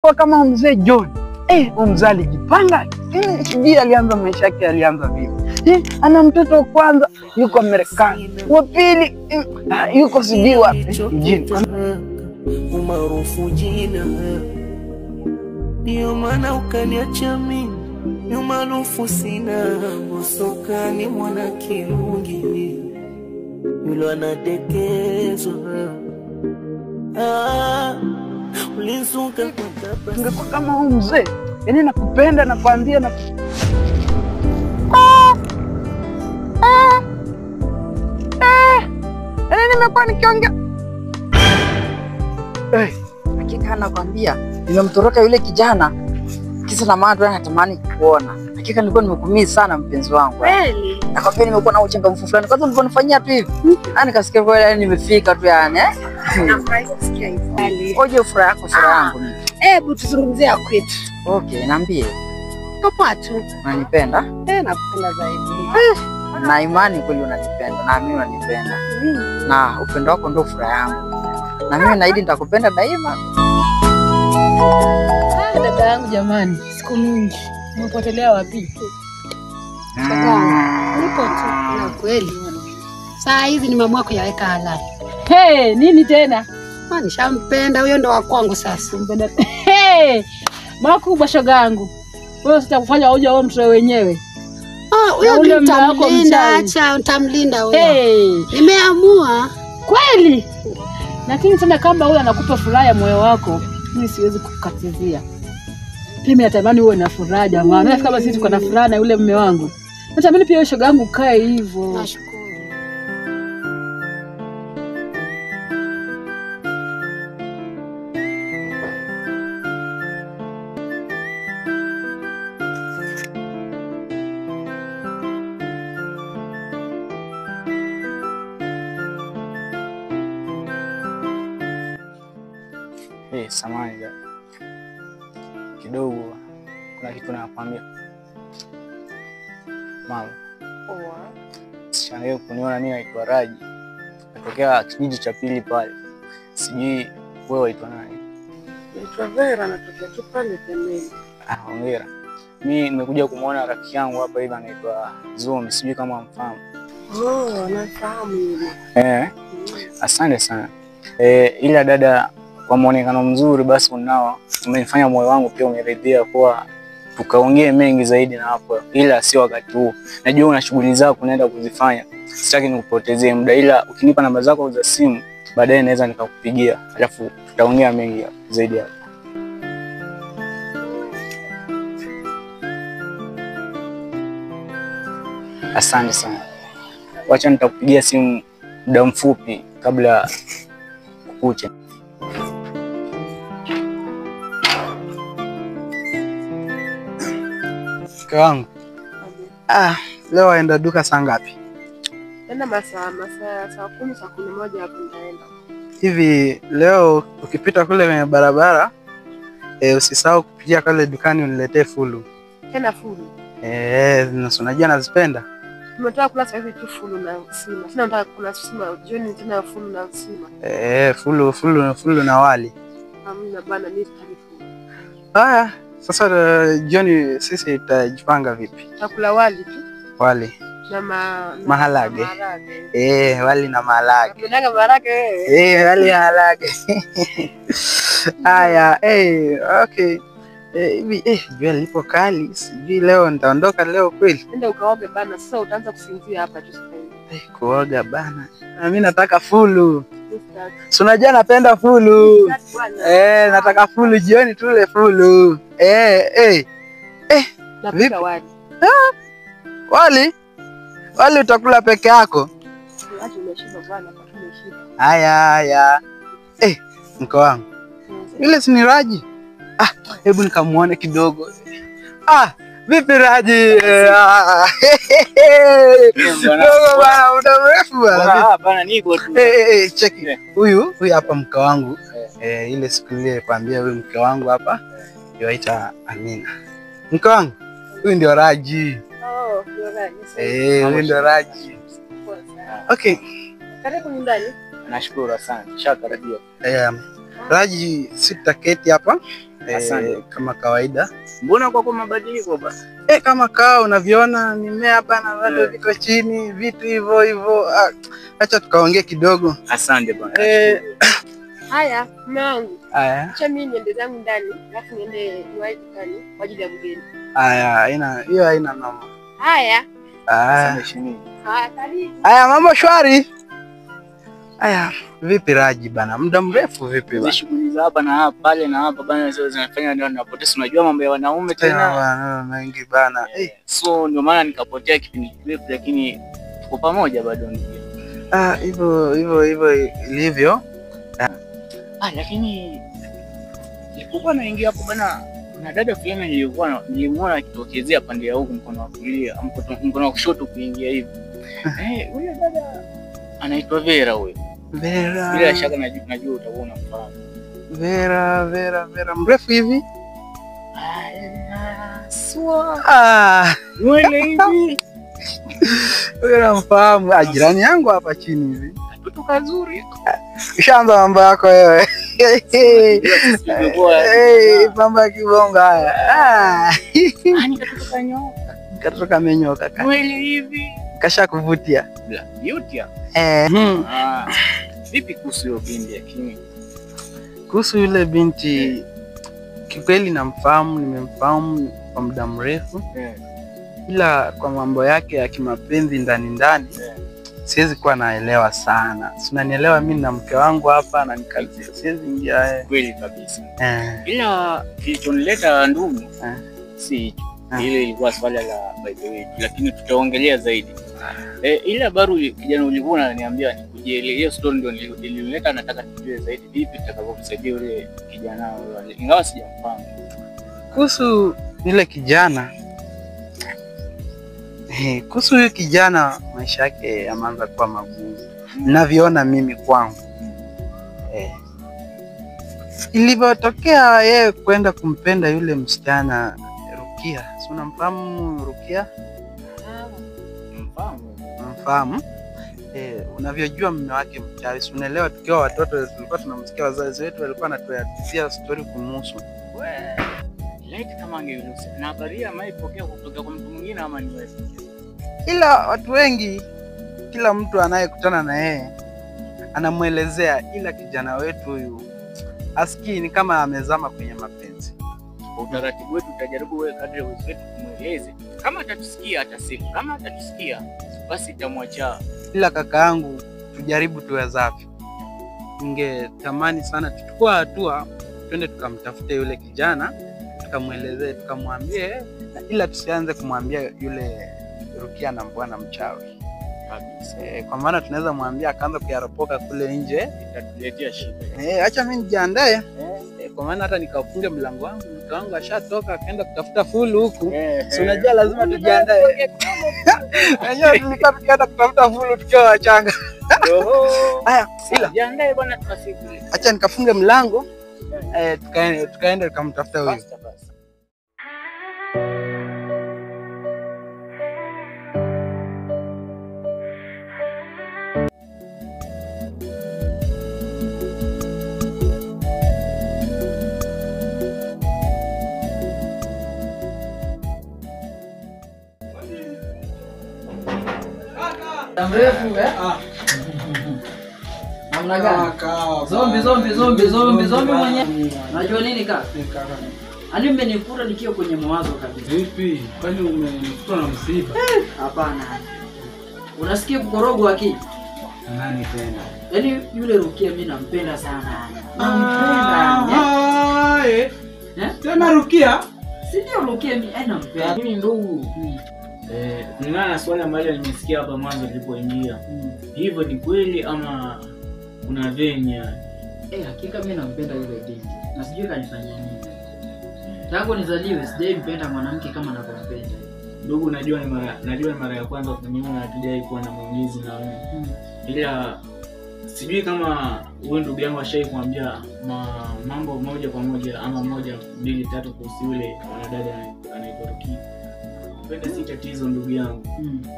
Kwa kama mzee John, mzee alijipanga, sijui alianza maisha yake alianza vipi. Ana mtoto wa kwanza yuko Marekani, wa pili yuko sijui wapi mjini. Umaarufu jina, ndio maana ukaniacha mimi, umaarufu sina. Usokani mwana kirungi yule anadekezwa. Ulizuka kwa Ungekuwa kama huyu mzee, yaani nakupenda, nakwambia na yaani nimekuwa nikiongea. Hakika nakwambia nimemtoroka yule kijana kisa na maana tu anatamani kukuona. Hakika nilikuwa nimekumii sana mpenzi wangu. Kweli? Nakwambia nimekuwa na uchangamfu fulani. Kwanza ulivyonifanyia tu hivi, nikasikia kweli yani nimefika tu yani. Nafurahi kusikia hivyo. Oje furaha yako furaha yangu mimi. Hebu tuzungumzie ya kwetu. Okay, niambie. Poa tu. Unanipenda? Nakupenda zaidi. Na imani kweli unanipenda, na mimi unanipenda. Na upendo wako ndio furaha yangu. Na mimi naahidi nitakupenda daima. Dada yangu jamani, siku mingi. Umepotelea wapi? Nipo tu na kweli. Saa hizi nimeamua kuyaweka halali. Hey, nini tena? Nishampenda huyo ndo wa kwangu sasa. Mpenda. Hey, makubwa shoga yangu. Wewe sitakufanya uje wewe mtoe wenyewe. Huyo nitamlinda, acha nitamlinda huyo. Hey. Nimeamua. Kweli? Lakini tena kama huyo anakupa furaha ya moyo wako, mimi siwezi kukukatizia. Mimi natamani uwe na furaha jamani. Mm. Kama sisi tuko na furaha na yule mume wangu. Natamani pia shoga yangu kae hivyo. Nashukuru. Samahani kidogo, kuna kitu nakwambia mama. Sishangae kuniona mimi naitwa Raji, natokea kijiji cha pili pale. Sijui wewe waitwa nani? Naitwa Vera, natokea tu pale pembeni. Hongera. Mimi nimekuja kumuona rafiki yangu hapa hivi anaitwa Zumi, sijui kama mfahamu. Oh, nafahamu yule. Asante sana. Ila dada, kwa muonekano mzuri basi unao umenifanya moyo wangu pia umeridhia kuwa tukaongee mengi zaidi na hapo, ila sio wakati huu. Najua una shughuli zako unaenda kuzifanya, sitaki nikupotezee muda, ila ukinipa namba zako za simu baadaye naweza nikakupigia, alafu tutaongea mengi zaidi hapo. Asante sana. Wacha nitakupigia simu muda mfupi kabla kukucha. Mke wangu. Leo waenda duka saa ngapi? Nenda masaa saa 10 saa 11 hapo nitaenda. Hivi leo ukipita kule kwenye barabara usisahau kupitia kule dukani uniletee fulu. Tena fulu? Unajua nazipenda. Nimetoka kula sasa hivi tu fulu na sima. Sina nataka kula sima jioni tena fulu na sima. Fulu na wali. Hamna bana, mimi sitaki fulu. Haya. Sasa jioni sisi tutajipanga vipi? Tutakula wali tu. Wali. Na maharage. Wali na maharage. Unataka maharage wewe? Wali na maharage. Haya, okay. Hivi jua lipo kali, sijui leo nitaondoka leo kweli. Nenda ukaoge bana, sasa utaanza kusinzia hapa tu sasa hivi. Kuoga bana. Na mimi nataka fulu. Si unajua napenda fulu. Nataka fulu jioni tule fulu. Napika wali. Wali? Wali utakula peke yako? Acha umeshiba bwana, kwa tumeshiba. Haya. Mke wangu. Yule si ni Raji? Hebu nikamuone kidogo. Vipi Raji? Dogo bana, muda mrefu bana. Bana niko tu. Cheki. Huyu hapa mke wangu. Ile siku ile nilikwambia huyu mke wangu hapa yuaita Amina. Mke wangu, huyu ndio Raji. Oh, ndio Raji. Huyu ndio Raji. Okay. Karibu nyumbani. Nashukuru sana. Shakaribia. Raji, sitaketi hapa. Asante. Kama kawaida. Mbona kwako mabadiliko basi? Kama kawa unaviona mimea bana bado viko chini, vitu hivyo hivyo. Acha tukaongee kidogo. Asante bana. Haya, mume wangu. Haya. Acha mimi niende zangu ndani, alafu niende niwahi dukani kwa ajili ya mgeni. Haya, haina hiyo, haina noma. Haya. Haya. Haya, karibu. Haya, mambo shwari. Haya, vipi Raji bana? Muda mrefu vipi bana? Shughuli za hapa na hapa pale na hapa bana zile zinafanya ndio napoteza, unajua mambo ya wanaume tena. Tena mengi bana. So ndio maana nikapotea kipindi kirefu, lakini tuko pamoja bado ndio. Hivyo hivyo hivyo ilivyo. Lakini nilipokuwa naingia hapo bana, kuna dada fulani nilikuwa nilimuona akitokezea pande ya huku mkono wa kulia, mkono wa kushoto kuingia hivi. Huyo dada anaitwa Vera huyo. Vera. Bila shaka najua utakuwa unamfahamu. Vera, Vera, Vera mrefu hivi? Swa. Nywele hivi. Huyo namfahamu, jirani yangu hapa chini hivi. Katoto kazuri. Ushaanza mambo yako wewe. Mambo ya kibongo haya. Katoto kanyoka. Katoto kamenyoka. Nywele hivi. Kasha kuvutia. Black Beauty. Vipi kuhusu hiyo binti lakini? Kuhusu yule binti kikweli namfahamu, nimemfahamu kwa muda mrefu. Ila kwa mambo yake ya kimapenzi ndani ndani siwezi kuwa naelewa sana. Si unanielewa, mimi na mke wangu hapa na nikazi. Siwezi ingia. Kweli kabisa. Ila kilichonileta ndugu si hicho. Ile ilikuwa swala la by the way, lakini tutaongelea zaidi. Ila baru kijana ulikuwa unaniambia nikuje, hiyo story ndio nilileta, nataka tujue zaidi vipi tutakavyomsaidia yule kijana, ingawa sijamfahamu. Kuhusu yule kijana, kuhusu yule kijana maisha yake yameanza kuwa magumu. Ninavyoona mimi kwangu. Ilivyotokea yeye kwenda kumpenda yule msichana Rukia. Si unamfahamu Rukia? Mfahamu. Unavyojua mume wake mchawi. Si unaelewa, tukiwa watoto tulikuwa tunamsikia wazazi wetu walikuwa wanatuhadithia story kumhusu. Laiti kama angeruhusu. Na habari ameipokea kutoka kwa mtu mwingine ama ni wewe? Ila watu wengi, kila mtu anayekutana na yeye anamuelezea, ila kijana wetu huyu asikii, ni kama amezama kwenye mapenzi. Kwa utaratibu wetu tutajaribu wewe kadri uwezo wetu kumueleze. Kama atatusikia atasikia, kama atatusikia basi itamwacha. Ila kaka yangu, tujaribu tuwezavyo. Ningetamani sana tuchukue hatua, twende tukamtafute yule kijana, tukamuelezee, tukamwambie, ila tusianze kumwambia yule Rukia na mbwana mchawi kabisa. Kwa maana tunaweza mwambia akaanza kuyaropoka kule nje, itatuletea shida. Acha mimi nijiandae. Kwa maana hata nikafunge mlango wangu, mke wangu ashatoka akaenda kutafuta fulu huku. Si unajua lazima tujiandae. Wenyewe tulikuwa tukienda kutafuta fulu tukiwa wachanga. Haya, ila jiandae bwana, tunasiku. Acha nikafunge mlango. Tukaenda tukamtafuta huyu. Mrefu Namna gani? Zombi zombi zombi zombi zombi mwenyewe. Unajua nini kaka? Ani mmenikuta nikiwa kwenye mawazo kabisa. Vipi? Kwani umenikuta na msiba? Hapana. Unasikia kukorogwa akili? Nani tena? Yaani yule Rukia mimi nampenda sana. Nampenda. Tena Rukia? Si ndio Rukia mimi nampenda. Mimi ndugu. Kulingana na swali ambalo nimesikia hapa mwanzo nilipoingia. Hivyo ni kweli ama kuna venya? Hakika mimi nampenda yule binti. Na sijui kanifanyia nini. Tangu nizaliwe sijampenda mwanamke kama ninavyompenda. Ndugu, najua ni mara ya kwanza kuniona, hatujai kuwa na maongezi na wewe. Ila sijui kama wewe ndugu yangu ashai kuambia mambo moja kwa moja ama moja mbili tatu kuhusu yule mwanadada anaitwa Rukia. Kupenda si tatizo ndugu yangu.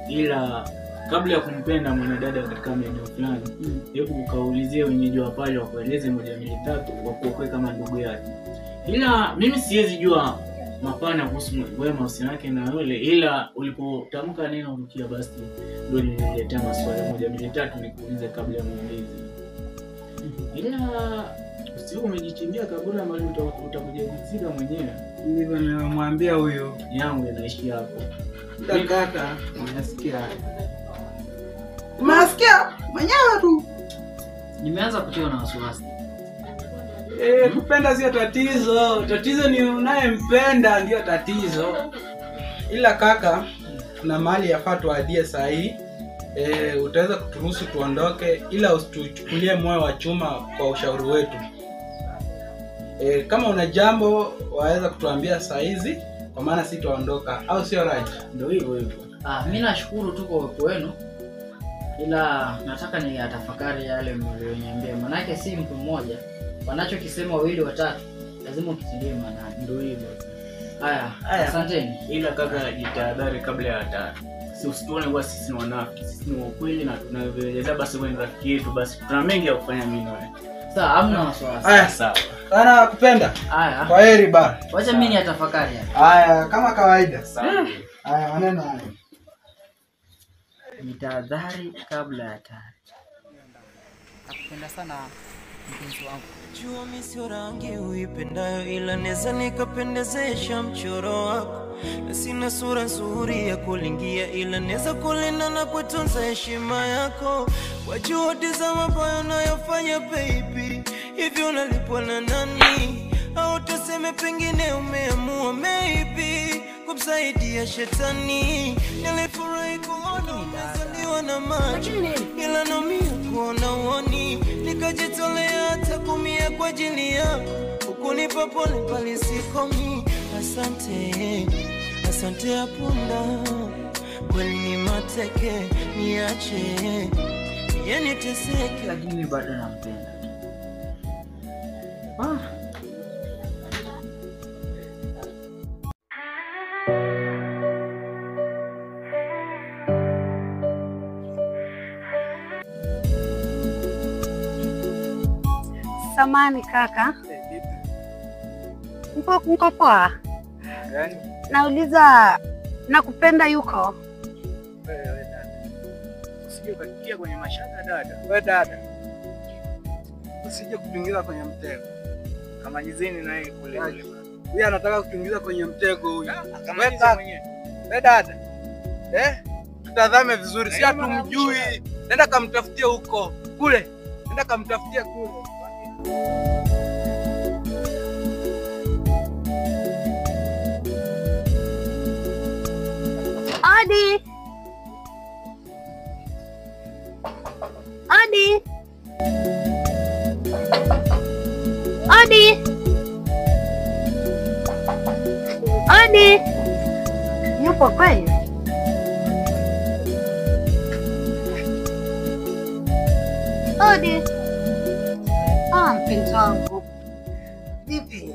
Ila kabla ya kumpenda mwanadada katika maeneo fulani, hebu ukaulizie wenyeji wa pale wakueleze moja mbili tatu wakuokoe kama ndugu yake. Ila mimi siwezi jua mapana kuhusu wewe mahusiano yake na yule, ila ulipotamka neno Rukia basi ndio nililetea maswali 1 2 3 nikuulize kabla ya muulize. Ila sio umejichimbia kaburi ambalo utakuja kuzika mwenyewe. Ndivyo nimemwambia huyo. Yangu inaishi hapo. Kaka, unasikia? Unasikia mwenyewe tu. Nimeanza kutiwa na wasiwasi. Kupenda sio tatizo. Tatizo ni unayempenda ndio tatizo. Ila kaka, kuna mahali yafaa tuadie saa hii. Utaweza kuturuhusu tuondoke, ila usituchukulie moyo wa chuma kwa ushauri wetu. Kama una jambo waweza kutuambia saa hizi, kwa maana si tuondoka, au sio Raj? Ndio hivyo hivyo. Mimi nashukuru tu kwa uwepo wenu. Ila nataka ni atafakari yale mlioniambia. Manake si mtu mmoja, wanachokisema wawili watatu lazima ukitilie maanani. Ndio hivyo. Haya, asanteni. Ila kaka, jitahadhari kabla ya hatari. Si usituone kwa sisi ni wanafiki, sisi ni wakweli na tunavyoeleza basi wewe ni rafiki yetu, basi tuna mengi ya kufanya mimi na wewe. Sawa, hamna wasiwasi. Haya, sawa. Sana kupenda. Haya. Kwa heri ba. Wacha mimi niatafakari hapa. Haya, kama kawaida. Sawa. Haya, maneno haya. Nitahadhari kabla ya hatari. Nakupenda sana mpenzi wangu. Jua mimi sio rangi uipendayo, ila naweza nikapendezesha mchoro wako. Na sina sura nzuri ya kulingia, ila naweza kulinda na kutunza heshima yako. Kwa juhudi za mabaya unayofanya baby, hivyo unalipwa na nani? Au tuseme pengine umeamua maybe kumsaidia shetani. Nilifurahi kuona umezaliwa na macho, ila naumia kuona uoni. Nikajitolea hata kumia kwa ajili yako, ukunipa pole pale sikomi. Asante, asante ya punda, kweli ni mateke, niache, niteseke. Lakini mimi bado nampenda. Samani kaka. Mko poa? Nauliza, nakupenda yuko? Wewe dada. Usije ukakikia kwenye mashaka dada. Wewe dada. Usije kutuingiza kwenye mtego. Kama jizeni na yeye kule kule. Huyu anataka kutuingiza kwenye mtego huyu. Kama mwenyewe. Wewe dada. Tutazame vizuri, si hatumjui. Nenda kamtafutie huko. Kule. Nenda kamtafutie kule. Adi. Adi. Adi. Adi. Yupo kweli? Adi. Mpenzi wangu. Vipi?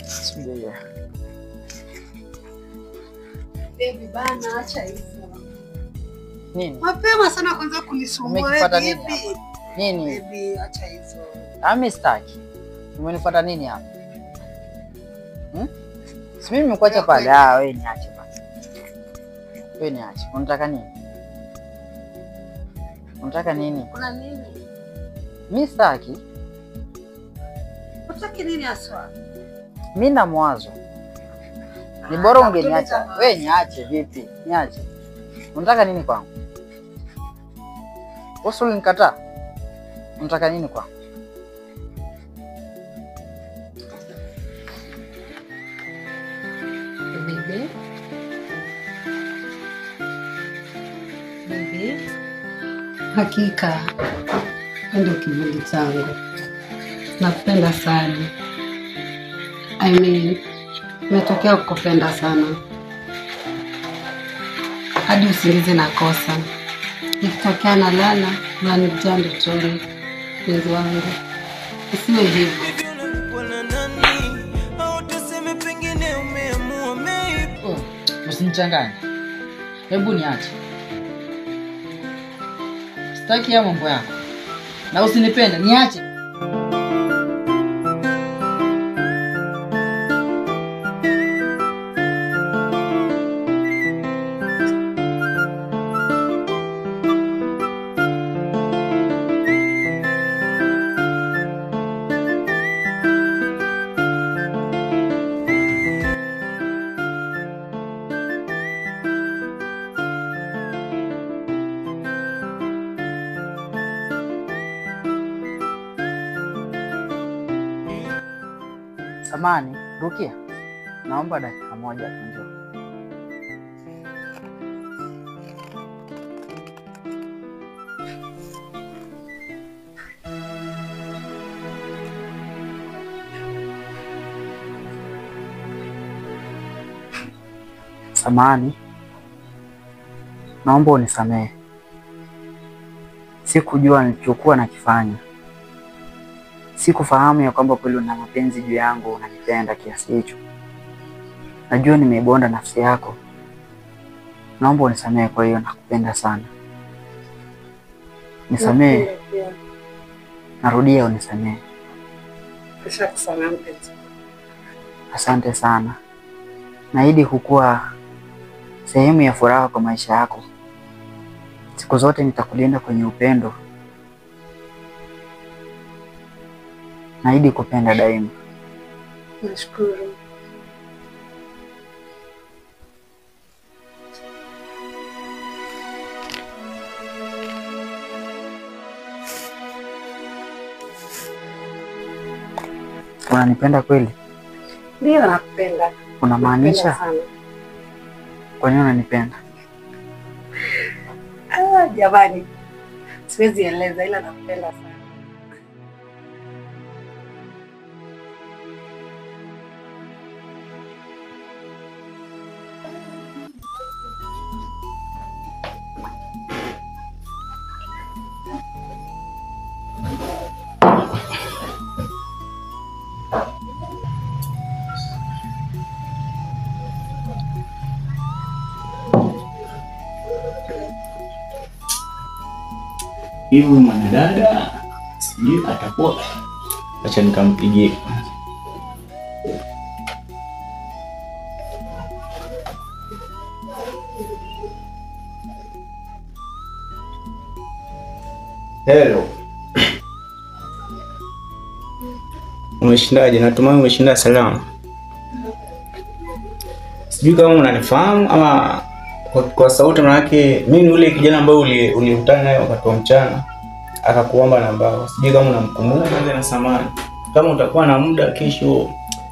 Sijui. Baby bana, acha hizo. Nini? Mapema sana kwanza kunisumbua vipi? Nini? Baby, acha hizo. Mimi sitaki. Umenifuata nini hapa? Si mimi nimekuacha pale. Wewe niache basi. Wewe niache. Unataka nini? Unataka nini? Kuna nini? Mimi sitaki. Unataka nini haswa? Mimi na mwazo. Ni bora ungeniacha. Wewe niache vipi? Niache. Unataka nini kwangu? Wewe ulinikataa. Unataka nini kwangu? Baby. Baby. Hakika ndio kivuli changu. Nakupenda sana. I mean, nimetokea kukupenda sana. Hadi usingizi nakosa. Nikitokea nalala na nijia ndotoni. Mpenzi wangu. Usiwe hivyo. Usinichanganye. Hebu niache. Sitaki ya mambo yako. Na usinipende, niache. Samani, Rukia, naomba dakika moja tu njoo. Samani, naomba unisamehe. Sikujua nilichokuwa nakifanya. Sikufahamu ya kwamba kweli una mapenzi juu yangu, unanipenda kiasi hicho. Najua nimeibonda nafsi yako. Naomba unisamehe kwa hiyo, nakupenda sana. Nisamehe. Narudia, unisamehe. Nishakusamehe mpenzi. Asante sana. Naahidi kukuwa sehemu ya furaha kwa maisha yako. Siku zote nitakulinda kwenye upendo. Naahidi kupenda daima. Nashukuru. Unanipenda kweli? Ndio, nakupenda. Unamaanisha? Kwa nini unanipenda? Ah, jamani. Siwezi eleza ila nakupenda sana. Hivi mwanadada sijui atakuwa, acha nikampigie. Hello. Umeshindaje? Natumai umeshinda salama. Sijui kama unanifahamu ama kwa sauti, manake mimi ni yule kijana ambaye ulikutana naye wakati wa mchana akakuomba namba. Sijui kama unamkumbuka. Kwanza na samani, kama utakuwa na muda kesho,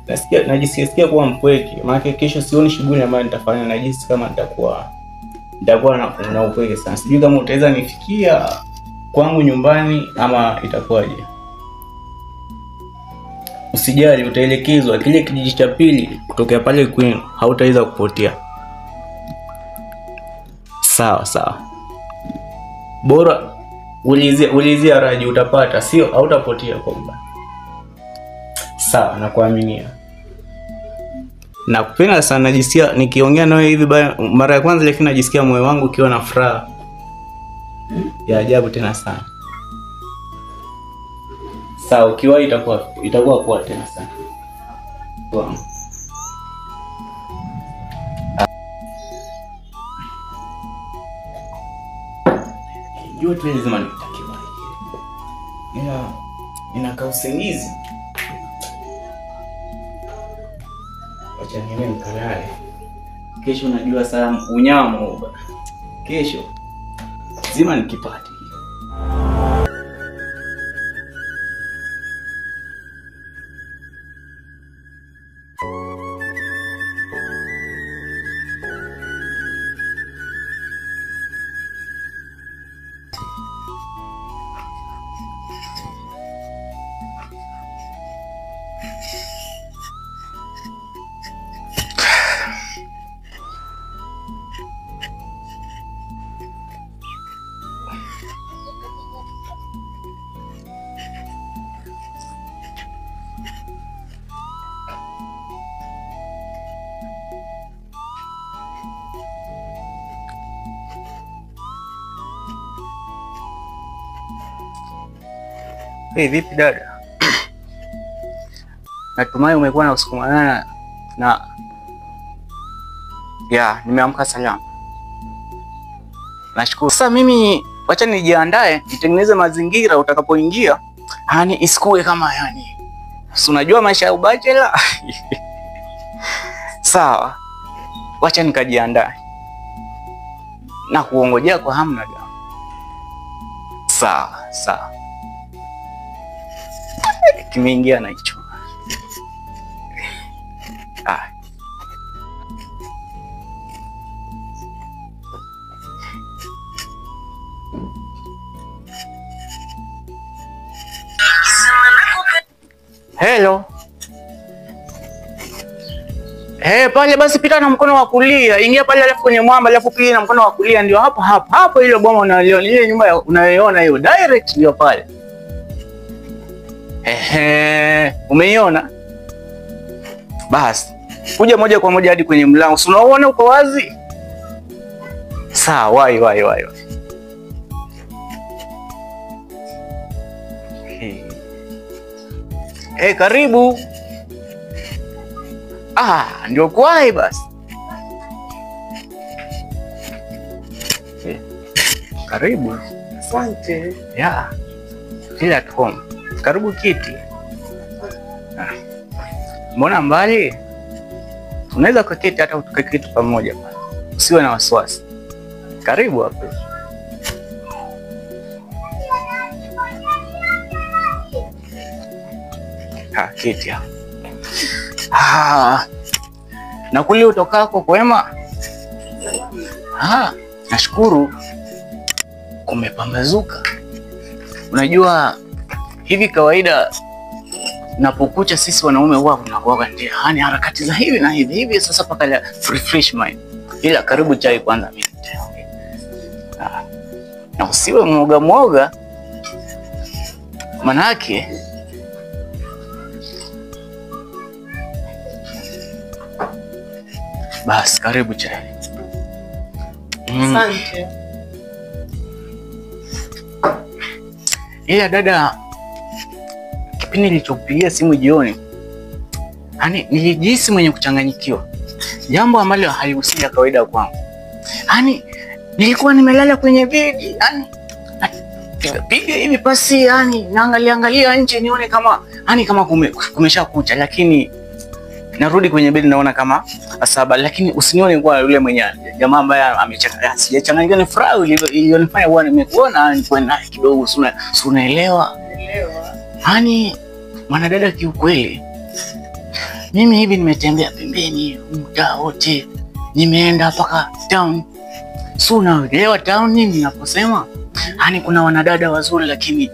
nasikia najisikia kuwa mpweke, maana kesho sioni shughuli ambayo nitafanya, najisikia kama nitakuwa na upweke sana. Sijui kama utaweza nifikia kwangu nyumbani ama itakuwaje. Usijali, utaelekezwa kile kijiji cha pili kutokea pale kwenu, hautaweza kupotea. Sawa sawa. Bora ulizia Raji utapata, sio hautapotea kwamba. Sawa, nakuaminia. Nakupenda sana, najisikia nikiongea nawe hivi mara ya kwanza, lakini najisikia moyo wangu ukiwa na furaha ya ajabu tena sana. Sawa, ukiwa itakuwa poa tena sana. Poa. Jua tu lazima nitakiwa. Nina usingizi. Wacha niende nikalale. Kesho najua sana unyama huo. Kesho zima nikipate. Hey, vipi dada? Natumai umekuwa na usiku mwanana na ya, nimeamka salama. Nashukuru. Sasa mimi wacha nijiandae, nitengeneze mazingira utakapoingia, yani isikue kama yani. Si unajua maisha ya ubachela? Sawa. Wacha nikajiandae. Na kuongojea kwa hamu na gamu. Sawa, sawa. Kimeingia na hicho. Ah. Hello. Eh, pale basi pita na mkono wa kulia, ingia pale alafu kwenye mwamba alafu pia na mkono wa kulia ndio hapo hapo. Hapo ile boma unaliona, ile nyumba unayoiona hiyo direct ndio pale. Ehe, umeiona? Basi, kuja moja kwa moja hadi kwenye mlango. Si unaona uko wazi? Sawa, wai wai wai. Eh, karibu. Ah, ndio kwai basi. Karibu. Asante. Yeah. Feel at home. Karibu kiti. Ah. Mbona mbali? Unaweza kuketi hata tukaketi pamoja pale. Usiwe na wasiwasi. Karibu hapo. Ah, kiti hapo. Ah. Na kule utokako kwema? Ah, nashukuru kumepambazuka. Unajua hivi kawaida napokucha sisi wanaume huwa tunakuwa ndio hani harakati za hivi na hivi hivi, sasa paka la refresh mind. Ila karibu chai kwanza mimi. Ah. Na usiwe mwoga mwoga. Manake bas, karibu chai. Asante. Ila dada, kipindi nilichokupigia simu jioni, yani nilijihisi mwenye kuchanganyikiwa, jambo ambalo halihusiki na kawaida kwangu. Yani nilikuwa nimelala kwenye bedi, yani piga hivi pasi, yani naangalia angalia nje nione kama yani kama kumeshakucha, lakini narudi kwenye bedi naona kama saba. Lakini usinione kwa yule mwenye jamaa ambaye amechanganya, sijachanganyikiwa, ni furaha iliyonifanya huwa nimekuona nikuwe naye kidogo, si unaelewa? Yaani mwanadada, kiukweli mimi hivi nimetembea pembeni mtaa wote, nimeenda mpaka town. Si unaelewa town nini ninaposema? Yaani kuna wanadada wazuri, lakini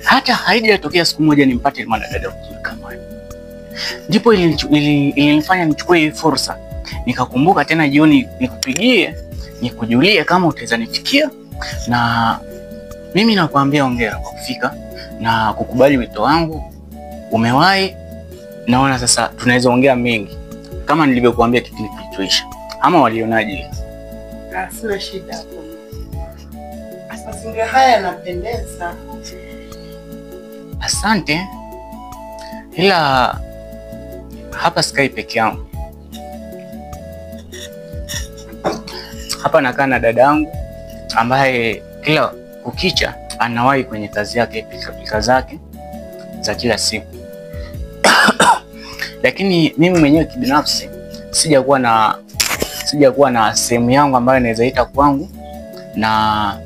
hata haijatokea siku moja nimpate mwanadada mzuri kama wewe. Ndipo ilinifanya nichukue hii fursa, nikakumbuka tena jioni nikupigie nikujulie kama utaweza nifikia. Na mimi nakwambia hongera kwa kufika na kukubali wito wangu. Umewahi, naona sasa tunaweza ongea mengi kama nilivyokuambia kipindi kilichoisha. Ama walionaje? Sina shida. Mazingira haya yanapendeza. Asante. Ila hapa sikai peke yangu. Hapa nakaa na dadangu ambaye kila kukicha anawahi kwenye kazi yake, pika zake za kila siku. Lakini mimi mwenyewe kibinafsi sijakuwa na sehemu yangu ambayo naweza ita kwangu, na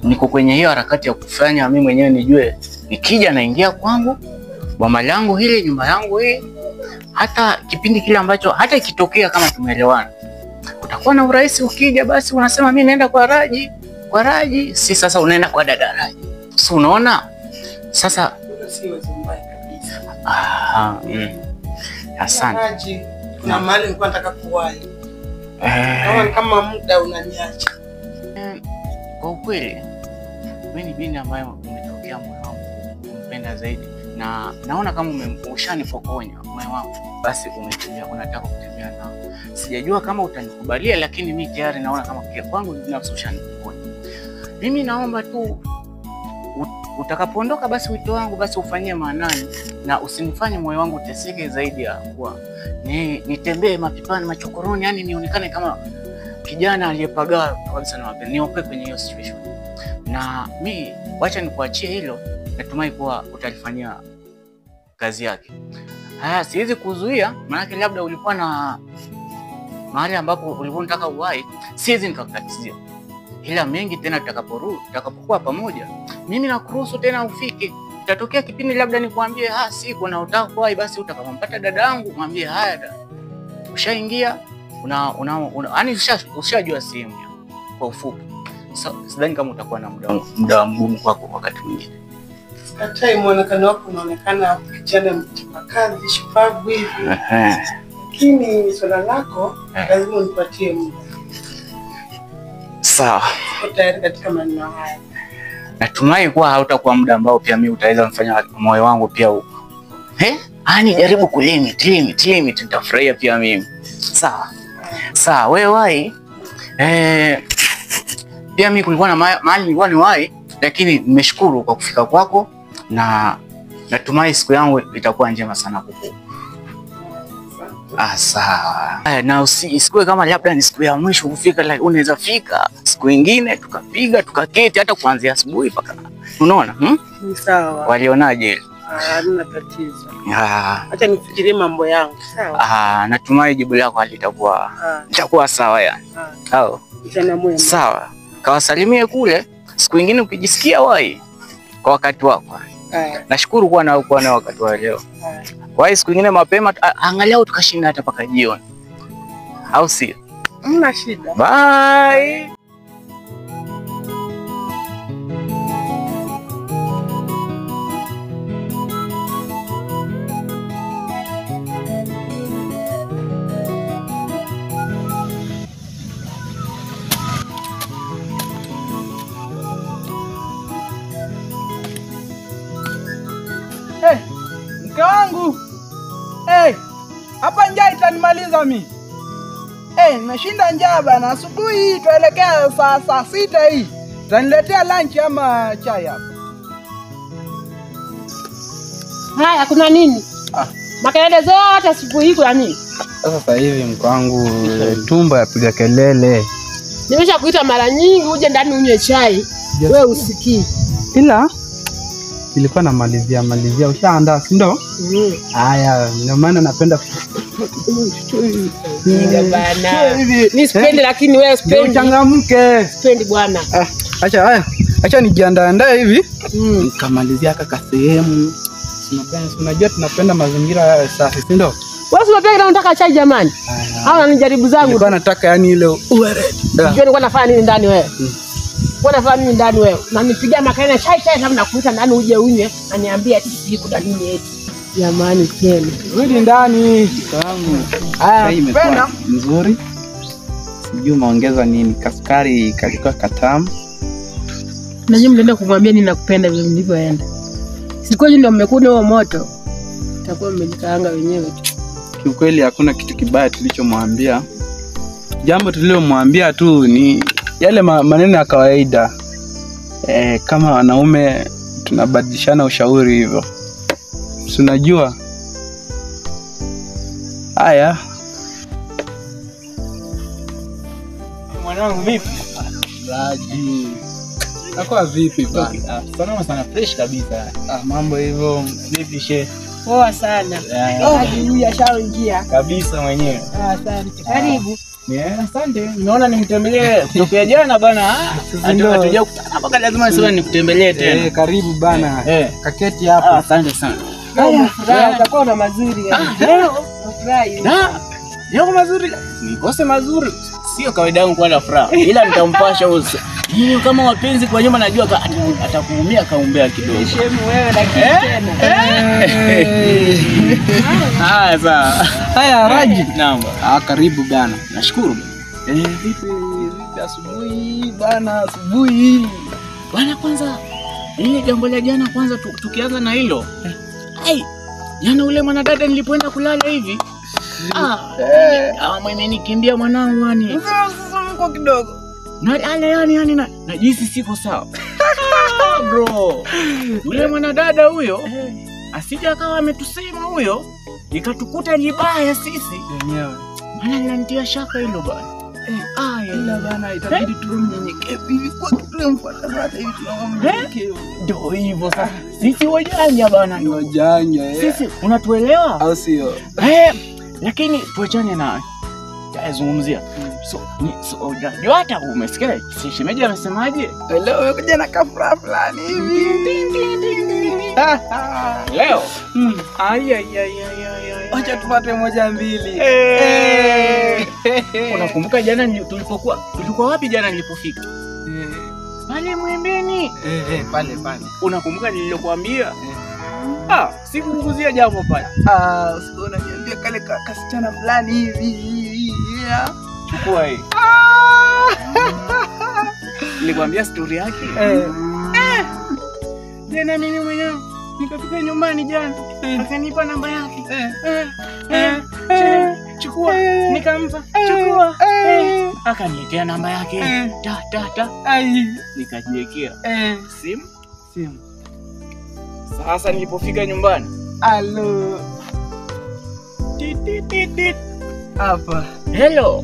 niko kwenye hiyo harakati ya kufanya mimi mwenyewe nijue nikija naingia kwangu, boma langu hili, nyumba yangu hii. Hata kipindi kile ambacho hata ikitokea kama tumeelewana, utakuwa na urahisi. Ukija basi unasema mimi naenda kwa Raji, kwa Raji, si sasa unaenda kwa dada Raji. Si unaona? Sasa asante. Raji, kuna mahali nilikuwa nataka kuwahi. Kama muda unaniacha. Kwa ukweli mimi ni binti ambaye umetokea moyo wangu kumpenda zaidi, na naona kama ushanipokonya moyo wangu, basi umetembea, unataka kutembea nao. Sijajua kama utanikubalia, lakini mimi tayari naona kama kwangu binafsi ushanipokonya. Mimi naomba tu utakapoondoka basi wito wangu basi ufanyie maanani na usinifanye moyo wangu uteseke zaidi ya kuwa nitembee mapipani machokoroni, yani nionekane kama kijana aliyepagawa kabisa na mapenzi. Niokoe kwenye hiyo situation. Na mi wacha nikuachie hilo, natumai kuwa utalifanyia kazi yake. Haya, siwezi kuzuia, maana labda ulikuwa na mahali ambapo ulikuwa unataka uwahi, siwezi nikakukatizia. Ila mengi tena tutakaporudi, tutakapokuwa pamoja, mimi nakuruhusu tena ufike. Itatokea kipindi labda nikwambie siku na utaka kuwahi, basi utakapompata dada yangu mwambie haya da. Ushaingia una yani ushajua sehemu kwa ufupi. So, sidhani kama utakuwa na muda mgumu kwako wakati mwingine. Sikatai, muonekano wako unaonekana kijana mchapakazi, shupavu hivi. Lakini swala lako lazima unipatie muda. Sawa. Siko tayari katika maneno haya. Natumai kuwa hautakuwa muda ambao pia mimi utaweza mfanya moyo wangu pia huko. Ani jaribu kulimit, nitafurahia pia mimi. Sawa. Sawa, wewe wahi. Pia mimi kulikuwa na mahali nilikuwa ni wahi, lakini nimeshukuru kwa kufika kwako na natumai siku yangu itakuwa njema sana kuku. Sawa. Na usikue kama labda ni siku ya mwisho kufika, like unaweza fika siku nyingine tukapiga tukaketi hata kuanzia asubuhi mpaka. Unaona? Ni sawa. Walionaje? Hamna tatizo. Acha nifikirie mambo yangu, sawa? Natumai jibu lako halitakuwa itakuwa sawa yani. Sawa. Mchana mwema. Sawa. Kawasalimie kule siku nyingine ukijisikia wahi kwa wakati wako. Nashukuru kuwa na kuwa na wakati wa leo. Kwa hiyo siku nyingine mapema angalau tukashinda hata paka jioni. Au sio? Hamna shida. Bye. Mke wangu. Hapa njaa itanimaliza mimi. Nimeshinda njaa bana. Asubuhi hii tuelekea saa 6 hii. Utaniletea lunch ama chai hapa? Haya, kuna nini? Makelele zote asubuhi hii kuna nini? Sasa hivi mke wangu tumbo yapiga kelele. Nimeshakuita mara nyingi uje ndani unywe chai. Wewe usikii. Ila nilikuwa namalizia ushaandaa, si ndio? Haya, ndio maana napenda piga bana. Mimi sipendi lakini wewe sipendi. Uchangamke. Sipendi bwana. Acha nijiandae hivi. Nikamalizia kaka sehemu. Unajua tunapenda mazingira yawe safi, si ndio? Wewe unapenda unataka chai jamani? Au unanijaribu zangu? Nilikuwa nataka yani ile uwe ready. Unajua nilikuwa nafanya nini ndani wewe? Unafanya nini ndani wewe? Na nipigia makelele chai chai kama nakuita ndani uje unywe na niambie ati sijui kuna nini eti. Jamani tena. Rudi ndani. Salamu. Haya, Chai imekuwa nzuri. Sijui umeongeza nini? Kasukari kalikuwa katamu. Na nyinyi mlienda kumwambia nini nakupenda vile mlivyoenda. Sikuwa ndio mmekuna huo moto. Itakuwa mmejikaanga wenyewe tu. Kiukweli hakuna kitu kibaya tulichomwambia. Jambo tulilomwambia tu ni yale maneno ya kawaida. Kama wanaume tunabadilishana ushauri hivyo. Tunajua. Haya. Mwanangu vipi? Raji. Nakuwa vipi bana? Salama sana, fresh kabisa. Mambo hivyo. Vipi she? Poa sana. Raji huyu ashaingia. Kabisa mwenyewe. Asante. Karibu. Asante. Nimeona nimtembelee kutokea jana bana. Hatuja kutana mpaka lazima niseme nikutembelee tena. Karibu bana. Kaketi hapo. Asante sana. Furaha utakuwa na mazuri. Furahi. Leo mazuri. Nikose mazuri. Sio kawaida yangu kuwa na furaha. Ila nitampasha uso. Yeye kama wapenzi kwa nyuma najua atakuumia kaumbea kidogo. Shemu wewe lakini tena. Haya sawa. Haya Raji. Naam. Karibu bana. Nashukuru. Vipi asubuhi bana, asubuhi. Bana kwanza ile jambo la jana kwanza tukianza na hilo. Jana ule mwanadada nilipoenda kulala hivi. Amenikimbia mwanangu yani. Mko kidogo. Na yani na jinsi siko sawa. Bro. Yule mwanadada huyo asija akawa ametusema huyo ikatukuta libaya sisi wenyewe. Maana linanitia shaka hilo bana. Ila bana itabidi tuwe mnyenyekevu hivi kwa kitu mfuata hivi tunakuwa mnyenyekevu. Ndio hivyo sasa. Sisi wajanja bana, ndio wajanja. Sisi unatuelewa? Au sio? Lakini tuachane na tazungumzia. So unajua hata umesikia shemeji amesemaje? Leo umekuja na kafura fulani hivi. Leo. Ai ai ai ai. Acha tupate moja mbili. Unakumbuka jana tulipokuwa? Tulikuwa wapi jana nilipofika? Pale Mwembeni. Pale pale. Unakumbuka nililokuambia? Ah, sikukuzia jambo pale. Ah, unaniambia kale kasichana fulani hivi. Yeah. Chukua hii. Nilikwambia story yake. Jana mimi mwenyewe nikafika nyumbani jana. Akanipa namba yake. Chukua, nikampa. Chukua. Akaniletea namba yake. Ta ta ta. Ai, nikajiwekea. Simu. Simu. Sasa nilipofika nyumbani. Alo. Ti ti ti ti. Hapa. Hello.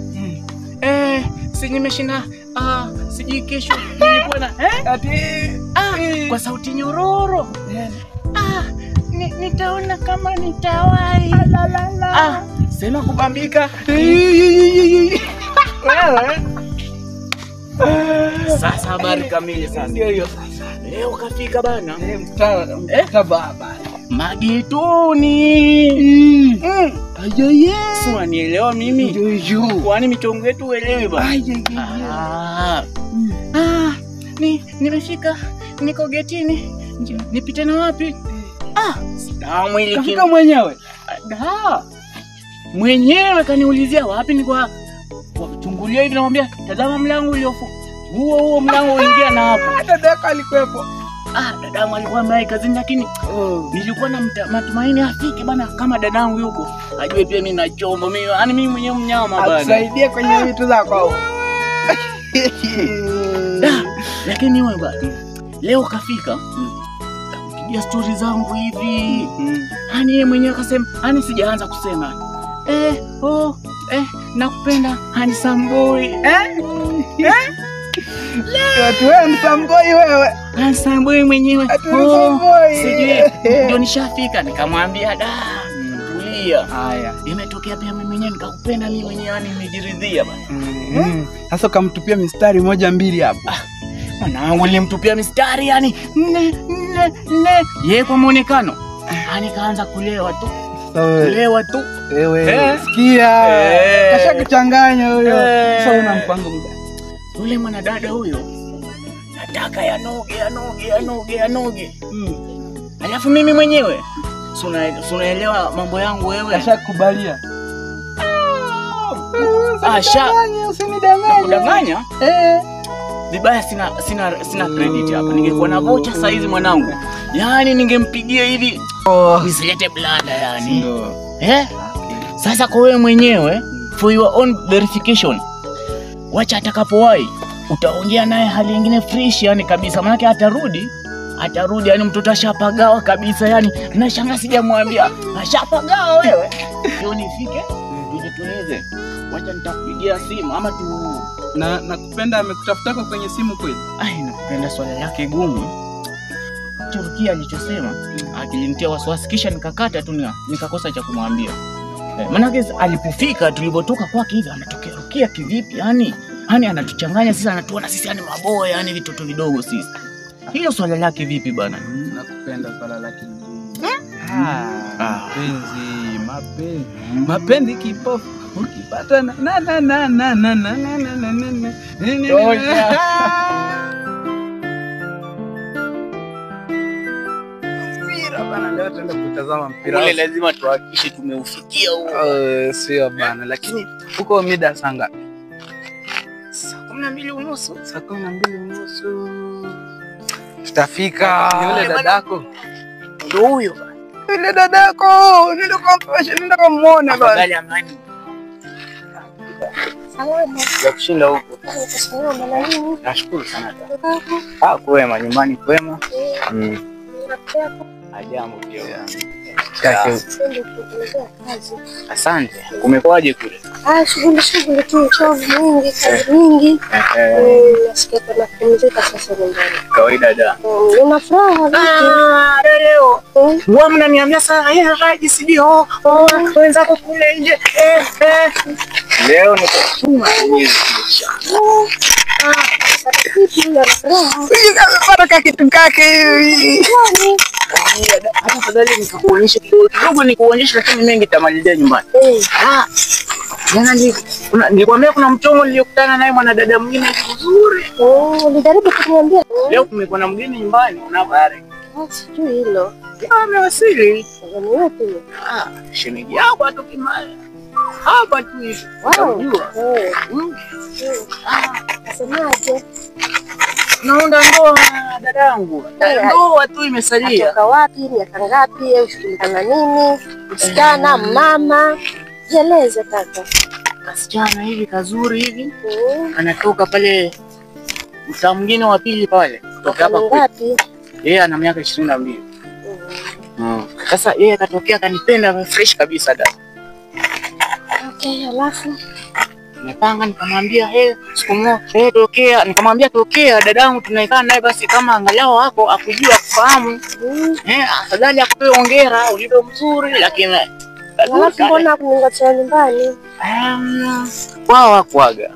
Si nimeshinda sijui kesho nilikuwa na ati kwa sauti nyororo. Nitaona kama nitawahi. Sema kubambika. Wewe. Sasa habari kamili sasa. Ndio hiyo sasa. Leo kafika bana. Mtaa baba. Magetoni. Ayoye. Si wanielewa mimi? Ndio. Kwani michongo yetu uelewi bana? Nimefika, niko getini. Nipite na wapi? Damu ile kafika mwenyewe. Da. Mwenyewe kaniulizia wapi niko kwa kuchungulia hivi namwambia tazama mlango uliofu. Huo mlango uingia na hapo. Dadako alikuwepo. Dadangu alikuwa naye kazini lakini nilikuwa na matumaini afike bana kama dadangu yuko. Ajue pia mimi na chombo mimi, yani mimi mwenyewe mnyama bana. Akusaidie kwenye vitu zako au. Lakini wewe bana. Leo kafika. Kapigia story zangu hivi. Hani yeye mwenyewe akasema, hani sijaanza kusema. Nakupenda handsome boy. Watu wewe handsome boy wewe. Handsome boy mwenyewe. Handsome boy. Sijui ndio nishafika nikamwambia da tulia. Haya. Imetokea pia mimi mwenyewe nikakupenda mimi mwenyewe yani nimejiridhia bana. Sasa ukamtupia mistari 1 2 hapo. Mwanangu nilimtupia mistari yani 4 4 4. Yeye kwa muonekano. Yani kaanza kulewa tu. Kulewa tu. Wewe sikia. Kashakuchanganya huyo. Sasa una mpango mgani? Yule mwanadada huyo nataka yanoge yanoge yanoge yanoge. Alafu mimi mwenyewe unaelewa mambo yangu wewe. Kashakubalia. Usinidanganye. Kudanganya? Vibaya sina credit hapa. Ningekuwa na vocha saizi mwanangu. Yaani ningempigia hivi. Nisilete blanda yani. Sasa kwa wewe mwenyewe for your own verification. Wacha atakapowahi utaongea naye hali nyingine fresh yani kabisa. Maana atarudi yani mtoto ashapagawa kabisa yani. Nashangaa sijamwambia. Ashapagawa wewe. Ndio nifike tujitulize. Wacha nitakupigia simu ama tu na nakupenda amekutafuta kwa kwenye simu kweli? Ai, nakupenda swala lake gumu. Turukia alichosema akilinitia wasiwasi kisha nikakata tu nikakosa cha kumwambia. Maana alipofika tulipotoka kwake hivi anatokea Rukia kivipi yani? Yani anatuchanganya sisi, anatuona sisi yani maboya yani vitoto vidogo sisi. Hilo swala lake vipi bana? Nakupenda swala lake gumu. Mapenzi, mapenzi. Mapenzi kipofu. Ukipata na na na na na na na na na na na. Mpira bana, leo tunaenda kutazama mpira. Ule lazima tuhakikishe tumeufikia huo. Sio bana, lakini huko mida saa ngapi? Saa 12:30. Saa 12:30. Tutafika. Yule dadako. Ndio huyo bana. Yule dadako, nenda kumfasha, nenda kumuona bana. Afadhali amani. Ya kushinda huko. Nashukuru sana. Kwema nyumbani kwema. Ajambo pia. Asante. Kumekuaje kule? Shughuli tu, uchovu mwingi, kazi nyingi. Nasikia kama kupumzika sasa nyumbani. Kawaida da. Nina furaha vipi? Leo. Wewe mnaniambia sana, Raji sijui wenzako kule nje. Leo nikutuma mwenyezi. Amepata kitu kake hivi. Hata afadhali nikakuonyeshe kidogo, nikuonyeshe lakini mengi tamalizia nyumbani. Jana Nilikwambia kuna mchongo niliyokutana naye mwanadada mwingine mzuri. Oh, ulijaribu kuniambia. Leo kumekuwa na mgeni nyumbani, una habari? Sijui hilo. Amewasili. Ni wapi? Shemeji yako atoki mbali. Hapa tu hivi. Unajua? Asemaje? Naunda ndoa dadangu. Ndoa tu imesalia. Atoka wapi? Miaka ngapi? Ushughulika na nini? Msichana, mama. Jieleze kaka. Kasichana hivi kazuri hivi. Anatoka pale mtaa mwingine wa pili pale. Kutoka hapa kwetu. Yeye ana miaka 22. Sasa yeye akatokea akanipenda fresh kabisa dada. Okay, alafu nimepanga nikamwambia siku moja tokea, nikamwambia tokea dadangu tunaikaa naye basi kama angalau wako akujua kufahamu. Afadhali akupe hongera ulivyo mzuri, lakini alafu mbona kuningojea nyumbani? Wao hakuaga.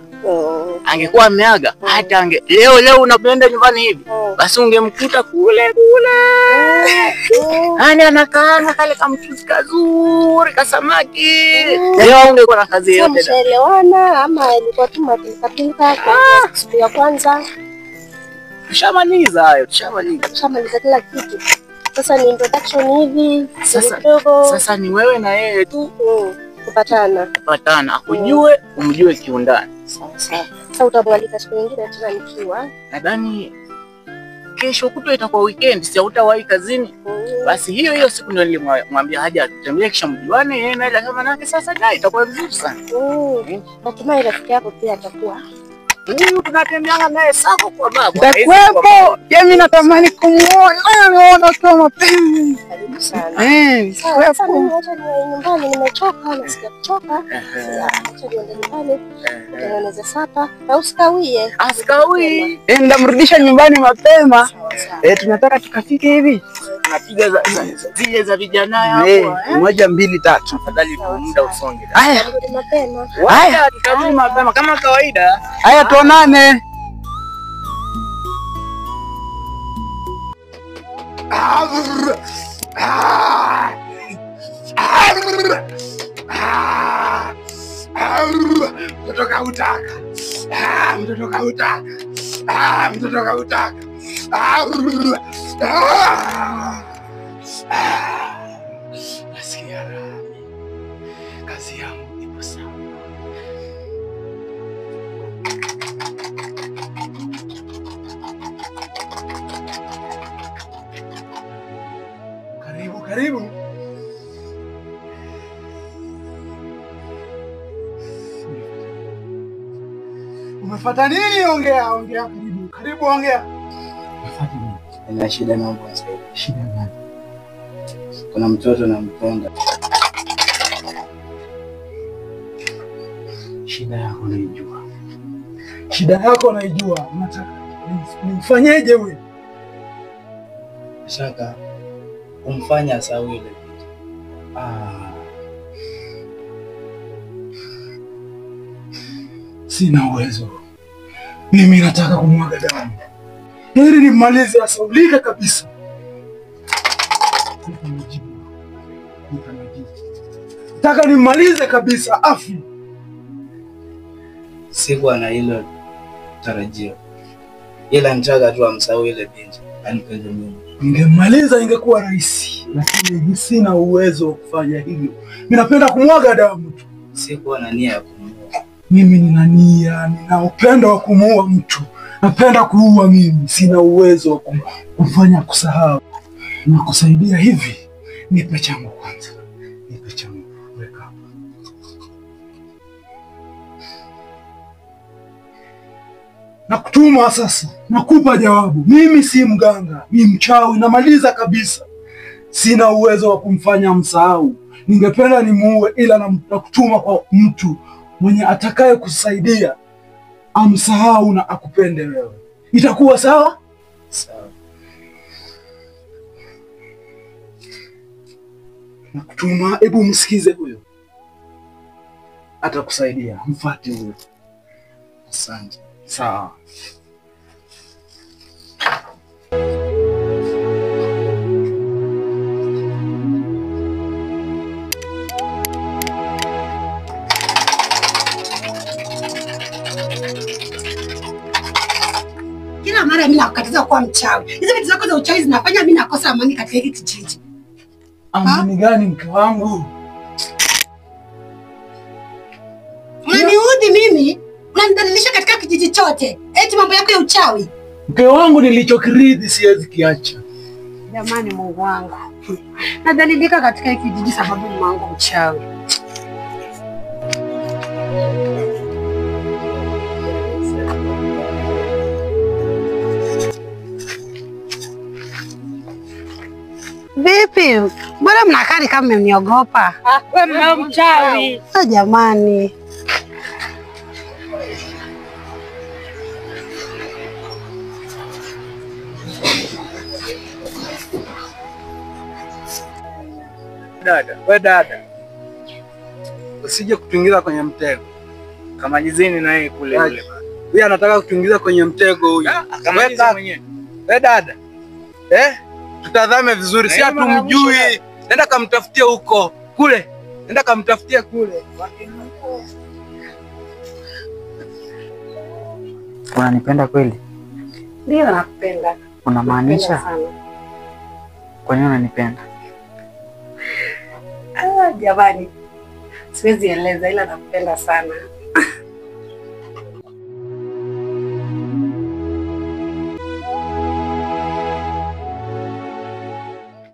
Angekuwa ameaga hata ange leo unapenda nyumbani hivi basi ungemkuta kule kule. Ana anakaanga kale kamchuzi kazuri kasamaki. Leo ungekuwa na kazi yote. Mshaelewana ama ilikuwa tu mapilika pilika kwa siku ya kwanza? Tushamaliza hayo, tushamaliza. Tushamaliza kila kitu. Sasa ni introduction hivi. Sasa ni wewe na yeye tu kupatana. Kupatana, akujue, umjue kiundani. Sawa. Sasa utamwalika siku nyingine tena nikiwa. Nadhani kesho kutwa itakuwa weekend, si hutawahi kazini. Basi hiyo hiyo siku ndio nilimwambia haja tutembelee kisha mjuane yeye na kama nake sasa dai itakuwa vizuri sana. Natumai rafiki yako pia atakuwa. Huyu tunatembeana naye sako kwa baba. Takuwepo. Mimi natamani kumuona. Naona tu mapenzi. Karibu sana. Sasa mimi acha niwe nyumbani, nimechoka, nasikia kuchoka. Acha niende nyumbani. Utengeneze sapa na usikawie. Asikawie. Ndamrudisha nyumbani mapema. Tunataka tukafike hivi. Tunapiga zile za vijana hapo. 1 2 3. Afadhali muda usonge. Haya. Mapema. Haya, tutarudi mapema kama kawaida. Haya, tuonane. Mtoto kautaka. Mtoto kautaka. Mtoto kautaka. Nasikia raha. Kazi yangu ipo sawa. Karibu, karibu. Umefuata nini? Ongea, ongea, karibu. Karibu, ongea. Umefuata nini? Nina shida, naomba unisaidie. Shida gani? Kuna mtoto nampenda. Shida yako naijua. Shida yako naijua. Unataka nimfanyeje wewe? Shaka umfanya asahau ile kitu. Sina uwezo. Mimi nataka kumwaga damu. Heri nimalize asaulike kabisa. Nipe majibu. Nipe majibu. Nataka nimalize kabisa afi. Sikuwa na hilo tarajio. Ila nitaka tu amsahau ile binti anipende mimi. Ningemaliza ingekuwa rahisi, lakini sina uwezo wa kufanya hivyo. Mimi napenda kumwaga damu tu. Sikuwa na nia ya kumuua. Mimi nina nia, nina upendo wa kumuua mtu. Napenda kuua mimi, sina uwezo wa kufanya kusahau. Na kusaidia hivi, nipe changu kwanza. Nipe changu, weka hapa. Nakutuma sasa, nakupa jawabu. Mimi si mganga, ni mchawi, namaliza kabisa. Sina uwezo wa kumfanya msahau. Ningependa nimuue, ila nakutuma kwa mtu mwenye atakaye kusaidia amsahau na akupende wewe. Itakuwa sawa? Sawa. Nakutuma, hebu msikize huyo. Atakusaidia, mfuate huyo. Asante. Sawa. Kila mara mimi nakukatiza kuwa mchawi. Hizi vitu zako za uchawi zinafanya mimi nakosa amani katika hiki kijiji. Amani gani mke wangu? Unaniudhi mimi? Unanidhalilisha katika kijiji chote. Eti mambo yako ya uchawi. Mke wangu nilichokiridhi siwezi kiacha. Jamani Mungu wangu. Nadhalilika katika hiki kijiji sababu mume wangu mchawi. Vipi? Mbona mnakaa kama mmeniogopa? Ah, wewe mchawi. Ah, jamani. Dada, we dada. Usije kutuingiza kwenye mtego. Kamalizeni na yeye kule yule. Huyu anataka kutuingiza kwenye mtego huyu. Akamalize mwenyewe. We dada. Tutazame vizuri, si hatumjui. Nenda kamtafutie huko kule. Nenda kamtafutie kule. Unanipenda kweli? Ndio nakupenda. Unamaanisha? Kwa nini unanipenda? Ah, jamani. Siwezi eleza ila nakupenda sana.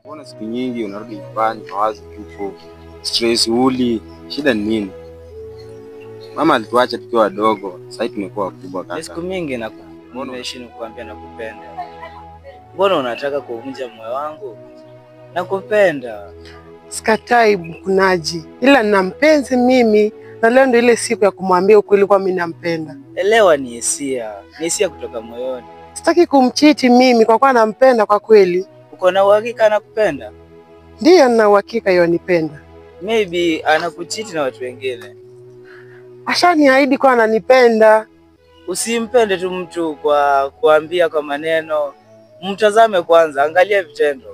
Mbona siku nyingi unarudi nyumbani mawazo tupo, stress uli, shida ni nini? Mama alituacha tukiwa wadogo, sasa tumekuwa wakubwa kaka. Siku mingi nimeishi nikuambia nakupenda. Mbona unataka kuvunja moyo wangu? Nakupenda. Sikatai Mkunaji, ila nina mpenzi mimi na leo ndio ile siku ya kumwambia ukweli kwa mimi nampenda. Elewa ni hisia, ni hisia kutoka moyoni. Sitaki kumchiti mimi kwa kuwa nampenda kwa kweli. Uko na uhakika anakupenda? Ndiyo, nina uhakika yonipenda. Maybe anakuchiti na watu wengine. Ashaniahidi kwa ananipenda. Usimpende tu mtu kwa kuambia kwa maneno. Mtazame kwanza, angalia vitendo.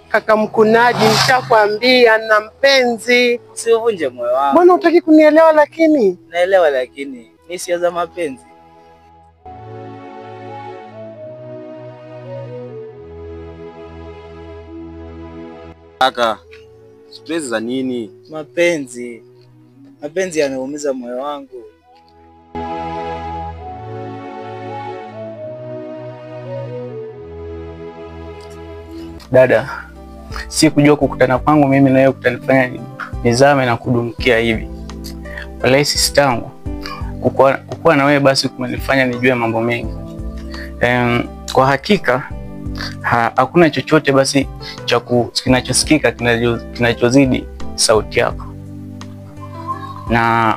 Kaka Mkunaji, nishakwambia na mpenzi. Usivunje moyo wangu. Mbona hutaki kunielewa lakini? Naelewa lakini ni hisia za mapenzi. Kaka, stress za nini? Mapenzi. Mapenzi yanaumiza moyo wangu. Dada, si kujua kukutana kwangu mimi na wewe kutanifanya nizame na kudumkia hivi. Wala sister yangu, kukua na wewe basi kumenifanya nijue mambo mengi. Kwa hakika hakuna chochote basi cha kinachosikika kinachozidi sauti yako. Na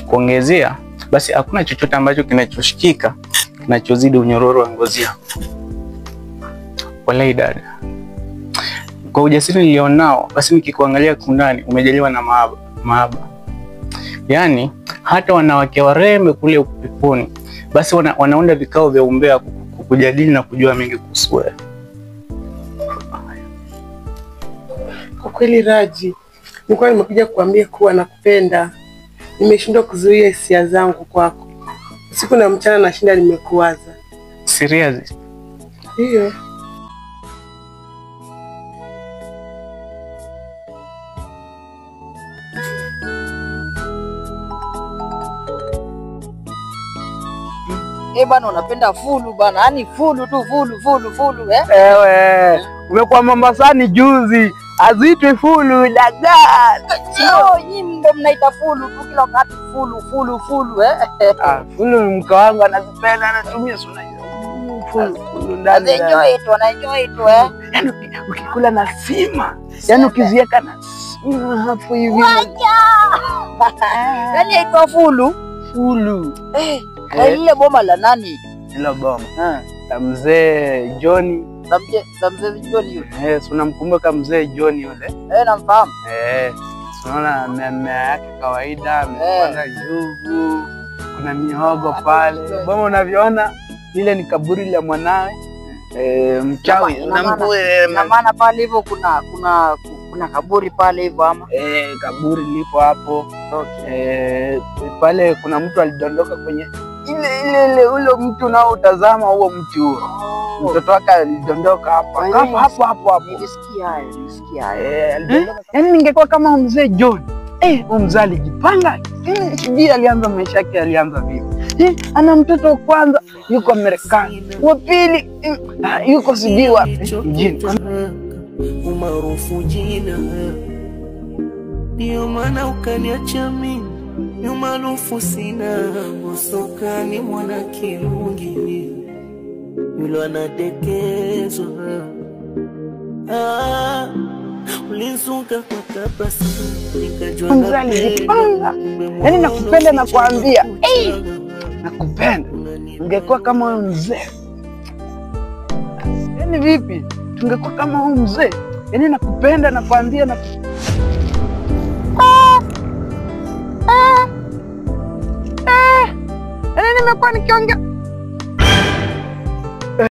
kuongezea basi hakuna chochote ambacho kinachoshikika kinachozidi unyororo wa ngozi yako. Walai dada, kwa ujasiri nilionao basi nikikuangalia kundani umejaliwa na mahaba. Yaani hata wanawake warembe kule peponi basi wanaunda vikao vya umbea kujadili na kujua mengi kuhusu wewe. Kwa kweli Raji, nilikuwa nimekuja kukuambia kuwa nakupenda. Nimeshindwa kuzuia hisia zangu kwako. Usiku na mchana nashinda nimekuwaza. Serious? Ndio. Bana unapenda fulu bana. Yaani fulu tu fulu fulu fulu eh? Ewe, umekuwa Mombasani juzi. Azitwi fulu dagaa. Sio nyinyi ndio mnaita fulu tu kila wakati fulu fulu fulu eh? Ah, fulu mke wangu anazipenda, anatumia sana. Fulu fulu ndani. Enjoy tu, enjoy tu eh. Yaani ukikula na sima, yaani ukiziweka na sima hapo hivi. Wacha. Yaani inaitwa fulu. Fulu. Eh. Ile boma la nani? Ile boma la mzee Johnny. La mzee Johnny yule. Eh, unamkumbuka mzee Johnny yule? Eh, namfahamu. Eh, unaona mimea yake kawaida, amepanda njugu, kuna mihogo pale. Boma unavyoona ile ni kaburi la mwanawe. Mchawi na maana pale hivyo kuna kaburi pale hivyo ama? Kaburi lipo hapo. Okay. Pale kuna mtu alidondoka kwenye Ile ule mtu unaotazama huo mti huo. Mtoto wake alidondoka hapa. Kafa hapo hapo hapo. Nilisikia hayo, nilisikia hayo. Eh, alidondoka. Yaani ningekuwa kama mzee John. Mzee alijipanga. Sijui alianza maisha yake alianza vipi. Ana mtoto wa kwanza yuko Marekani, wa pili yuko sijui wapi mjini. Umaarufu jina, ndio maana ukaniacha mimi, ni umaarufu sina. Usukani mwana kirungi yule anadekezwa. Ulinzunga kwa tabasamu nikajua Mzee alijipanga. Yaani nakupenda na kuambia, nakupenda. Ungekuwa kama huyo mzee. Yaani vipi? Tungekuwa kama huyo mzee. Yaani nakupenda na kuambia na Yaani nimekuwa nikiongea